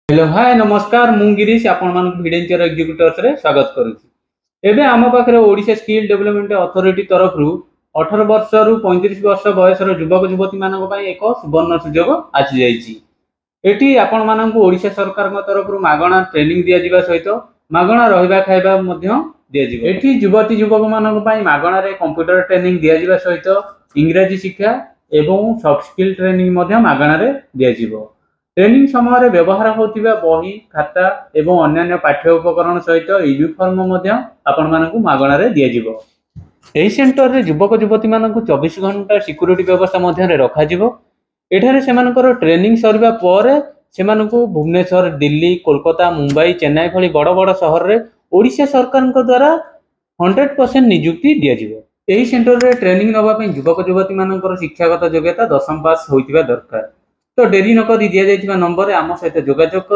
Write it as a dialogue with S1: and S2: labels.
S1: Hello, ହାଏ, ନମସ୍କାର। ମୁଁ ଗିରିଶ, ଆପଣମାନଙ୍କୁ ଭିଡେଞ୍ଚର ଏକ୍ଜିକ୍ୟୁଟର୍ସରେ ସ୍ୱାଗତ କରୁଛି। ଏବେ ଆମ ପାଖରେ ଓଡ଼ିଶା ସ୍କିଲ୍ ଡେଭଲପମେଣ୍ଟ ଅଥରିଟି ତରଫରୁ 18 ବର୍ଷରୁ 35 ବର୍ଷ ବୟସର ଯୁବକ ଯୁବତୀମାନଙ୍କ ପାଇଁ ଏକ ସୁବର୍ଣ୍ଣ ସୁଯୋଗ ଆସିଯାଇଛି। ଏଠି ଆପଣମାନଙ୍କୁ ଓଡ଼ିଶା ସରକାରଙ୍କ ତରଫରୁ ମାଗଣା ଟ୍ରେନିଂ ଦିଆଯିବା ସହିତ ମାଗଣା ରହିବା ଖାଇବା ମଧ୍ୟ ଦିଆଯିବ। ଏଠି ଯୁବତୀ ଯୁବକମାନଙ୍କ ପାଇଁ ମାଗଣାରେ କମ୍ପ୍ୟୁଟର ଟ୍ରେନିଂ ଦିଆଯିବା ସହିତ ଇଂରାଜୀ ଶିକ୍ଷା ଏବଂ ସଫ୍ଟ ସ୍କିଲ୍ ଟ୍ରେନିଂ ମଧ୍ୟ ମାଗଣାରେ ଦିଆଯିବ। ଟ୍ରେନିଂ ସମୟରେ ବ୍ୟବହାର ହେଉଥିବା ବହି, ଖାତା ଏବଂ ଅନ୍ୟାନ୍ୟ ପାଠ୍ୟ ଉପକରଣ ସହିତ ୟୁନିଫର୍ମ ମଧ୍ୟ ଆପଣମାନଙ୍କୁ ମାଗଣାରେ ଦିଆଯିବ। ଏହି ସେଣ୍ଟରରେ ଯୁବକ ଯୁବତୀମାନଙ୍କୁ 24 ଘଣ୍ଟା ସିକ୍ୟୁରିଟି ବ୍ୟବସ୍ଥା ମଧ୍ୟରେ ରଖାଯିବ। ଏଠାରେ ସେମାନଙ୍କର ଟ୍ରେନିଂ ସରିବା ପରେ ସେମାନଙ୍କୁ ଭୁବନେଶ୍ୱର, ଦିଲ୍ଲୀ, କୋଲକାତା, ମୁମ୍ବାଇ, ଚେନ୍ନାଇ ଭଳି ବଡ଼ ବଡ଼ ସହରରେ ଓଡ଼ିଶା ସରକାରଙ୍କ ଦ୍ୱାରା 100% ନିଯୁକ୍ତି ଦିଆଯିବ। ଏହି ସେଣ୍ଟରରେ ଟ୍ରେନିଂ ନେବା ପାଇଁ ଯୁବକ ଯୁବତୀମାନଙ୍କର ଶିକ୍ଷାଗତ ଯୋଗ୍ୟତା ଦଶମ ପାସ୍ ହୋଇଥିବା ଦରକାର। ତ ଡେରି ନକରି ଦିଆଯାଇଥିବା ନମ୍ବରରେ ଆମ ସହିତ ଯୋଗାଯୋଗ କରନ୍ତୁ।